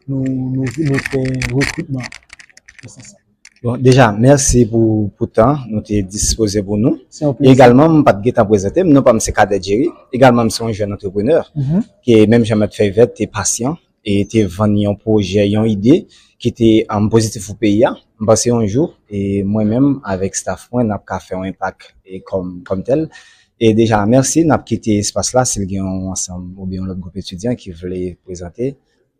nou, nou, nou fè rekritman. Se sa. Bon, deja, mèsi pou, pou tan nou te dispoze pou nou. Se yon plezi. Egalman, m pa t gentan prezante m, non pa m se Cadet Jerry. Egalman, m se yon jèn antreprenè, ke menm jan Mèt Fèy Vèt te pasyan e te vann yon pwojè, yon ide ki te, um, pozitif pou peyi a. M panse yon jou, e mwen menm avèk staff mwen, n ap ka fè yon enpak e kòm, kòm tèl. E deja, mèsi, n ap kite espas la si l gen yon ansanm oubyen yon lòt gwoup etidyan ki vle prezante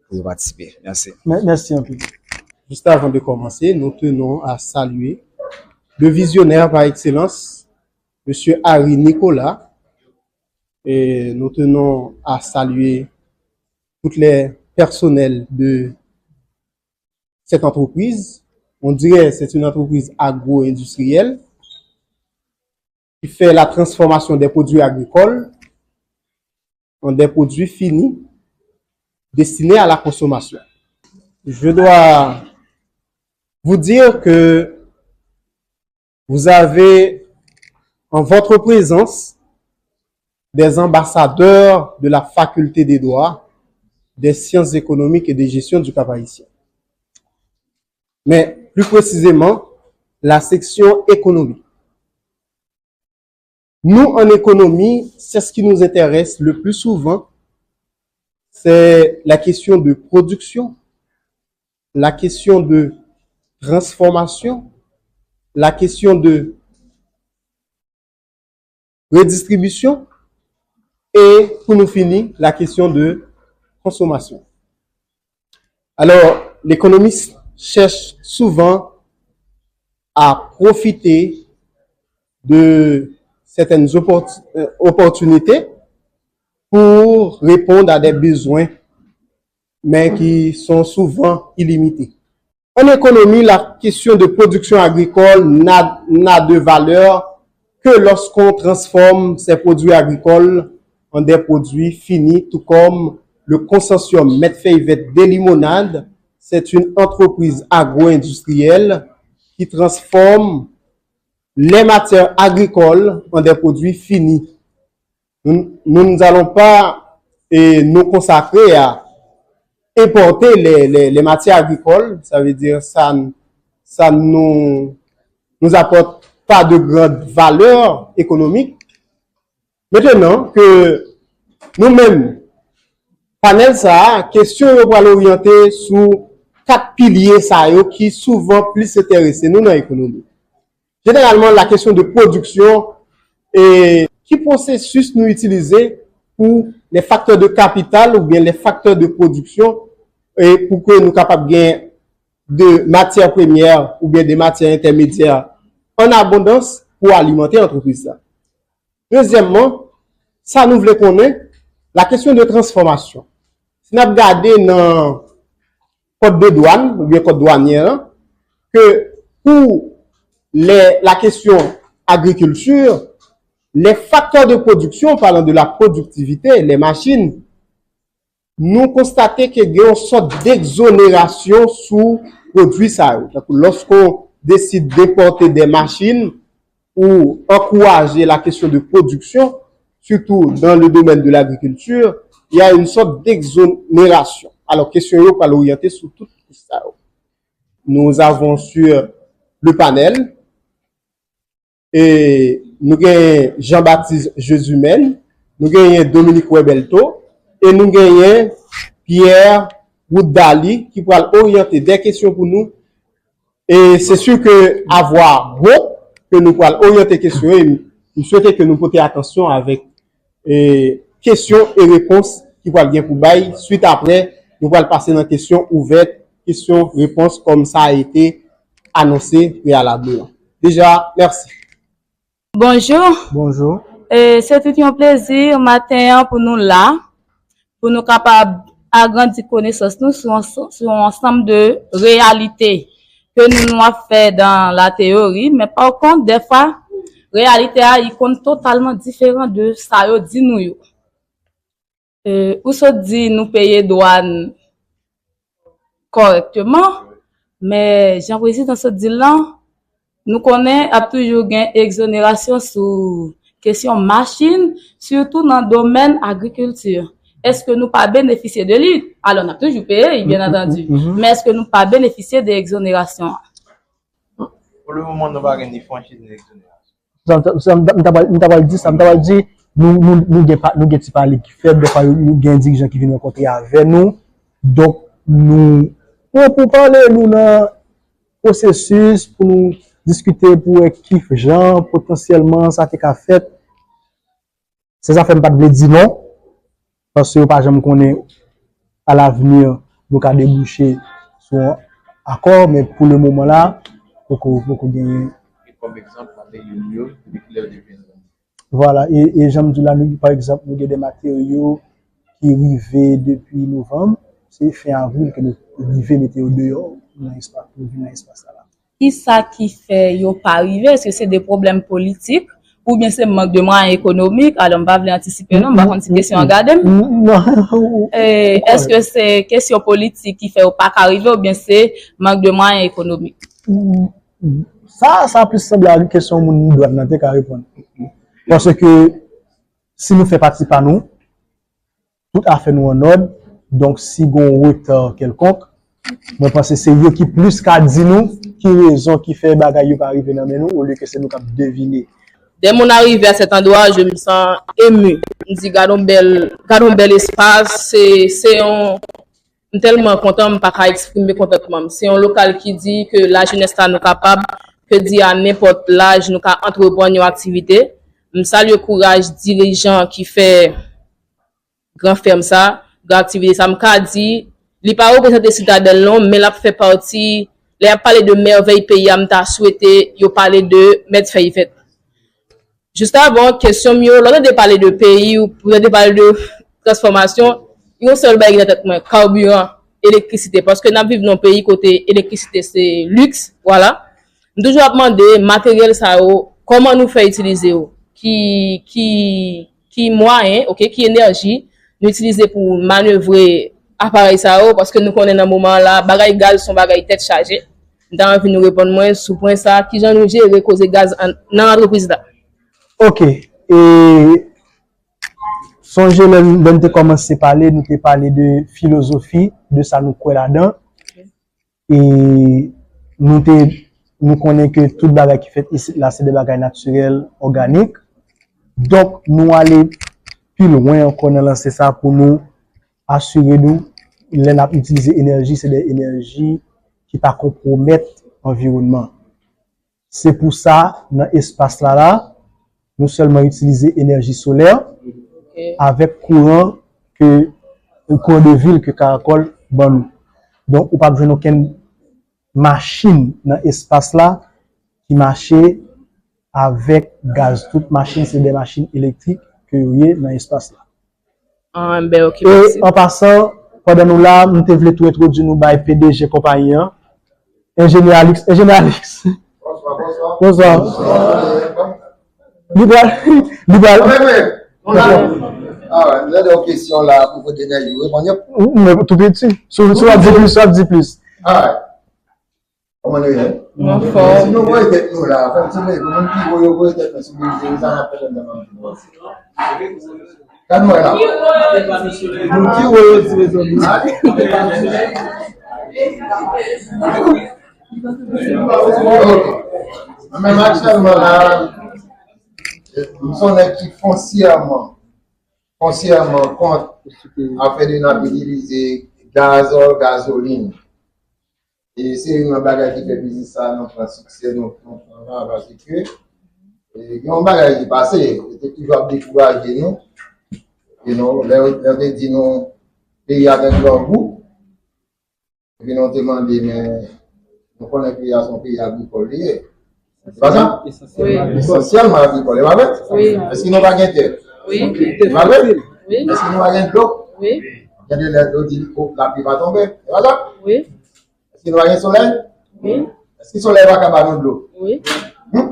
pou yo patisipe. Mèsi. Mè-, mèsi anpil. Juste avant de commencer, nous tenons à saluer le visionnaire par excellence, Monsieur Harry Nicolas. Et nous tenons à saluer tous les personnels de cette entreprise. On dirait que c'est une entreprise agro-industrielle qui fait la transformation des produits agricoles en des produits finis destinés à la consommation. Je dois vous dire que vous avez en votre présence des ambassadeurs de la faculté des droits, des sciences économiques et de gestion du Cap-Haïtien. Mais plus précisément, la section économie. Nous, en économie, c'est ce qui nous intéresse le plus souvent, c'est la question de production, la question de transformation, la question de redistribution et, pour nous finir, la question de consommation. Alors, l'économiste cherche souvent à profiter de certaines oppor- euh, opportunités pour répondre à des besoins, mais qui sont souvent illimités. En économie, la question de production agricole n'a n'a de valeur que lorsqu'on transforme ces produits agricoles en des produits finis, tout comme le consortium Mèt Fèy Vèt de Limonade, c'est une entreprise agro-industrielle qui transforme les matières agricoles en des produits finis. Nous, nous n'allons pas, eh, nous consacrer à importer les, les, les matières agricoles, ça veut dire ça, ça nous, nous apporte pas de grande valeur économique. Maintenant que nous-mêmes, panèl sa a, kesyon yo pral oryante sou kat pilye sa yo ki souvan plis enterese nou nan ekonomi. Jeneralman, la kesyon de pwodiksyon e ki pwosesis nou itilize pou les facteurs de capital oubyen les facteurs de production e pou ke nou kapab gen de matières premières oubyen de matières intermédiaires en abondance pou alimante antrepriz la. Dezyèmman, sa nou vle konnen, la kesyon de transfòmasyon. Si n ap gade nan kòd de dwàn oubyen kòd dwanyè an, ke pou lè, la kesyon agrikilti, les facteurs de production, parlant de la productivité, les machines, nou konstate ke gen yon sòt degzonerasyon sou pwodui sa yo. Tankou lòske w deside enpòte de machin ou ankouraje la kesyon de pwodiksyon, surtout dans le domaine de l'agriculture, il y a une sorte d'exonération. Alò, kesyon yo pral oryante sou tout kous sa yo. Nous avons sur le panel, e nou genyen Jean-Baptiste Jezumène, nou genyen Dominique Webelto, e nou genyen Pierre Wooddaly ki pral oryante de kesyon pou nou. E se sur ke avwa gwo ke nou pral oryante kesyon yo, e m swete ke nou pote atansyon avèk e kesyon e repons ki pral gen pou bay. Swit apre, nou pral pase nan kesyon ouvèt, kesyon repons kòm sa a ete anonse preyalableman. Deja, mèsi. Bonjou. Bonjou. E, se tout yon plezi maten an pou nou la, pou nou kapab agrandi konesans nou sou, sou yon ansanm de reyalite ke nou, nou ap fè dan la teyori, men pa kont, dèfwa, reyalite a, li konn totalman diferan de sa yo di nou yo. E, ou sot di nou peye dwàn kòrèkteman, men jan prezidan sot di l lan, nou konnen ap toujou gen egzonerasyon sou kesyon machin, sitou nan domèn agrikilti. Èske nou pa benefisye de li? Alò, n ap toujou peye li, byen antandi. Men èske nou pa benefisye de egzonerasyon an? Pou le moman, nou pa gen ni franchiz, ni egzonerasyon. Sa m ta, sa m ta, m ta pral, m ta pral di sa, m ta pral di, nou, nou, nou gen pa, nou gen ti pale ki fèb, dèfwa yo, yo gen dirijan ki vin rankontre avè nou. Donk, nou, nou pou pale, nou nan pwosesis pou nou diskite pou wè ki jan potansyèlman sa te ka fèt. Se sa fè m pa t vle di non, paske yo pa janm konnen alavni nou ka debouche sou yon akò, men pou le moman la, poko, poko genyen. E kòm egzanp, materyo yo, depi kilè yo te vin? Vwala, e, e jan m di la, nou, pa egzanp, nou gen de materyo ki rive depi novanm, se fen avril ke nou rive mete yo deyò nan espas, pou vin nan espas sa la. Kisa ki fè yo pa rive? Èske se de pwoblèm politik oubyen se mank de mwayen ekonomik? Alò, m pa vle antisipe non, m pa konn si kesyon an gade m. Non. E, èske se kesyon politik ki fè yo pa ka rive oubyen se mank de mwayen ekonomik? Sa, sa plis sanble a kesyon moun dwàn nan te ka reponn. Paske si nou fè pati pa nou, tout afè nou an nòd, donk si gen yon reta kèlkonk, mwen panse se yo ki plis ka di nou ki rezon ki fè bagay yo pa rive nan men nou, olye ke se nou k ap devine. Dès mon arrivée à cet endroit, je me sens ému. M di, gad yon bèl, gad yon bèl espas, se, se yon, m tèlman kontan, m pa ka eksprime kontantman m. Se yon lokal ki di ke lajenès la nou kapab, ke di a nenpòt laj nou ka antreprann yon aktivite. M salye kouraj dirijan ki fè gran fèm sa, gran aktivite sa, m ka di, li pa reprezante Sitadèl non, men l ap fè pati, lè y ap pale de mèvèy peyi a, m ta swete yo pale de Mèt Fèy Vèt. Jis avan, kesyon m yo, lè w tande pale de peyi, ou tande pale de transfòmasyon, yon sèl bagay ki nan tèt mwen, kabiran, elektrisite. Paske n ap viv nan yon peyi kote elektrisite se liks, vwala. M toujou ap mande materyèl sa yo, kòman nou fè itilize yo? Ki, ki, ki mwayen, oke, ki enèji nou itilize pou manevre aparèy sa yo? Paske nou konnen nan moman an la, bagay gaz se yon bagay tèt chaje. M ta anvi nou reponn mwen sou pwen sa, kijan nou jere koze gaz an, nan antrepriz la? Ok. E sonje lè, lè n te kòmanse pale, nou te pale de filozofi, de sa nou kwè ladan. E nou te, nou konnen ke tout bagay ki fèt isit la, se de bagay natirèl, òganik. Donk, nou ale pi lwen ankò nan lanse sa pou nou asire nou, lè n ap itilize enèji, se de enèji ki pa konpwomèt anviwònman. Se pou sa, nan espas la la, nou sèlman itilize enèji solè avèk kouran ke kouran de vil ke Karakòl ban nou. Donk, ou p ap jwenn okenn machin nan espas la ki mache avèk gaz. Tout machin se de machin elektrik ke yo ye nan espas la. Ah, ben, ok, mèsi. E an pasan, pandan nou la, m te vle tou entwodui nou bay P D G konpayi an, Enjenyè Alix. Enjenyè Alix. Bonswa. Li pral, li pral. Alright, nou gen yon kesyon la pou Enjenyè Alix reponn yo. Tou piti. Si w ap di plis, w ap di plis. Alright. Kòman nou ye? Mwen fò. Si nou voye tèt nou la, fè m ti vle pou moun ki voye voye tèt nou sou bilding sa n ap fè tèt nou. Gad mwen la. Moun ki voye di mezanmi. Ok. Mwen menm aktyèlman la, m se yon nèg ki fonsyèman, fonsyèman kont afè de n ap itilize gazòl, gazolin. E se youn nan bagay ki fè biznis sa nou pran siksè nou pran la paske gen yon bagay ki pase, yo te toujou ap dekouraje nou. You know, lè yo te di nou peyi a gen grangou, epi nou te mande men nou konnen peyi a se yon peyi agrikòl li ye. Se pa sa? Esansyèlman agrikòl, e pa vre? Èske nou pa gen tè? E pa vre? Èske nou pa gen dlo? Gen de lè yo di lapli pa tonbe, e pa sa? Èske nou pa gen solèy? Èske solèy pa ka ba nou dlo?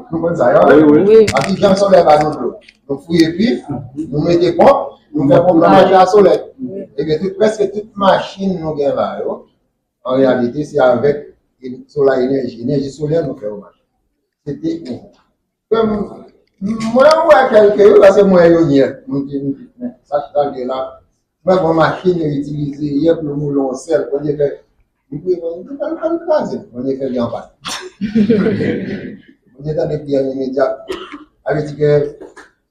Nou konn sa, e pa vre? Paske jan solèy ba nou dlo, nou fouye pi, nou mete ponp, nou fè ponp nan mache a solèy. Ebyen tout, prèske tout machin nou gen la yo, an reyalite, se avèk solèy enèji, enèji solè nou fè yo mache. Se teknik. Mwen, mwen wè kèlke wi, paske mwen yo nye. Mwen di, mwen di, men, sa ki ta gen la, mwen gon machin yo itilize yè pou yo moule yon sèl, olye fè, li pou mwen di, fè l fè l kraze, olye fè li anpat. Olye tande pli an imedya. Sa vle di ke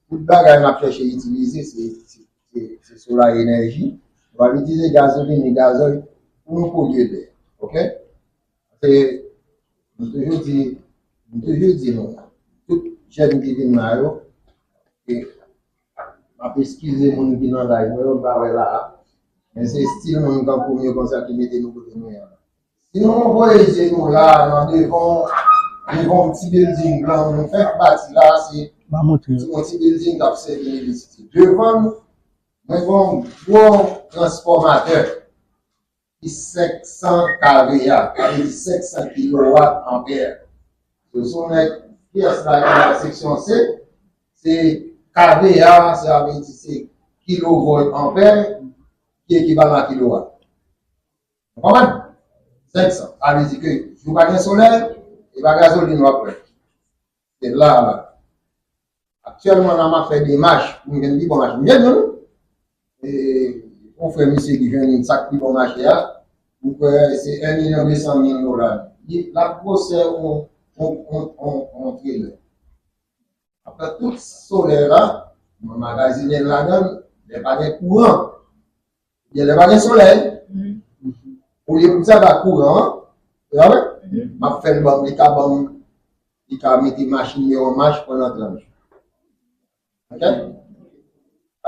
tout bagay n ap chèche itilize, se, se, se, se solèy enèji. Nou pa itilize gazolin ni gazòl pou nou polye lè. Ok? Se, m toujou di, m toujou di nou, tout jèn ki vin la yo, e, m ap eskize moun ki nan laj mwen yo, m pa wè la a, men se estil moun tankou m yo konsa ki mete nou kote nou ye a. Si nou voye je nou la, nan devan, devan yon ti bilding blan, nou fèk bati la, se yon ti bilding k ap sèvi elektrisite. Devan nou, mwen gen yon gwo transfòmatè ki senk san kVA, sa vle di senk san kilowat anpè. So, si w nèg pyès la ki nan seksyon C, se kVA, sa vle di se kilovòlt anpè, ki ekivalan a kilowat. Ou konprann? Senk san. Sa vle di ke si w pa gen solèy, e pa gazolin w ap pran. Se la, la. Aktyèlman, la, m ap fè demach pou m jwenn pi bon machin. M jwenn youn. E, yon frè misye ki jwenn youn, sa k pi bon mache a. M kwè se en milyon de san mil dola. Li, l ap gwosè yon, yon, yon, yon, yon trelè. Nan tout solèy la, mwen magazinen ladan l, lè pa gen kouran. Gen lè pa gen solèy. Olye pou sa ba kouran an, e a wè, m ap fè l ban m, li ka ban m, li ka mete machin yo an mach pandan trant jou. Ok?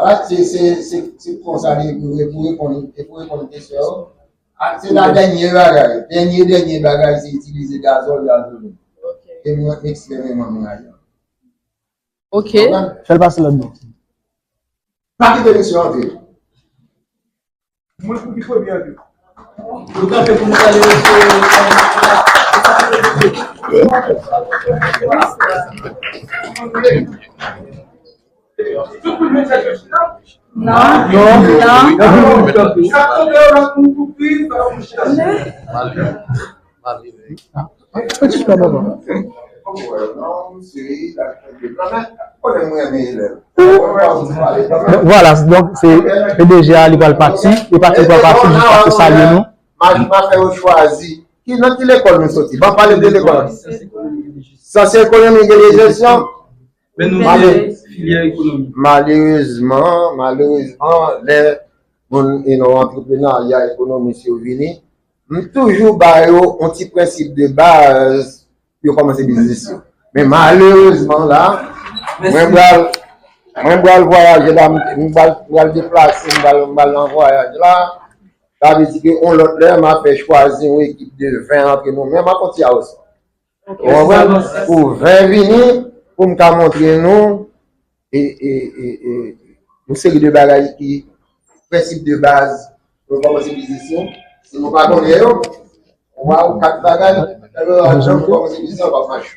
Ala, se, se, se, se konsa li pou, pou reponn, e pou reponn kesyon yo. A, se la dènye bagay. Dènye, dènye bagay, se itilize gazòl, gazolin. Ok. E mwen, m eksperyman menaj lan. Ok. Konprann? Fè l pase lòt bò. Pa kite mesye antre. Mwen pou ki premye antre. Nou kanpe pou nou salye mesye. Tout moun mete yo chita? Non. Non. Non. Sa tonbe yo nan kou kou pri, sa pou chita. Malere. Malere. Fè ti fè baba. Donk, vwala, donk, se P D G a, li pral pati, li pati, li pral pati, jis ap salye nou. Maj pa fè yo chwazi. Ki, nan ki lekòl nou soti? Ban pale de lekòl. Syans ekonomik e de jesyon. Men nou se filyè ekonomik. Malerezman, malerezman, lè moun e nan antreprenarya, ekonomis yo vini, m toujou ba yo yon ti prensip de baz pou yo kòmanse biznis yo. Men malerezman la, mwen pral, mwen pral vwayaje la, m pral, m pral deplase, m pral, m pral nan vwayaj la. Sa vle di ke yon lòt lè, m ap fè chwazi yon ekip de ven antre nou menm, m ap fè yon ti awousa. Ou konprann? Pou ven vini, pou m ka montre nou e, e, e, e, yon seri de bagay ki, prensip de baz, pou nou kòmanse biznis nou. Si nou pa konnen yo, waw, kat bagay, alò, jan pou kòmanse biznis, w ap mache.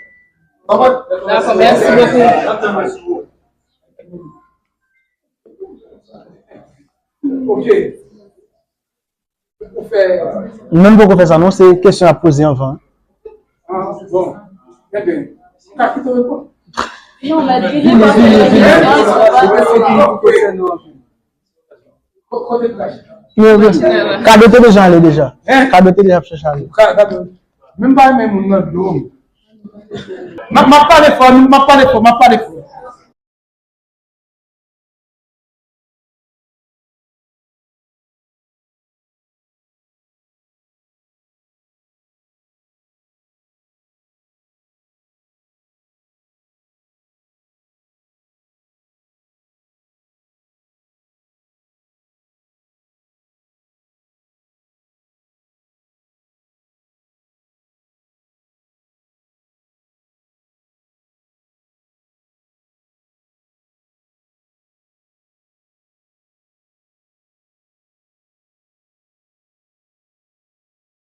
Konprann? Dakò, mèsi bokou. Ok. Ou fè. Mwen m poko fè sa non, se kesyon y ap poze anvan. Ah, bon. Trè byen. Ou ka kite w reponn. Non, men vini, vini, vini, vini. Kado te deja ale deja. Kado te deja ap chèche ale. Menm pa renmen moun nan do. M ap pale fò, m ap pale fò, m ap pale fò.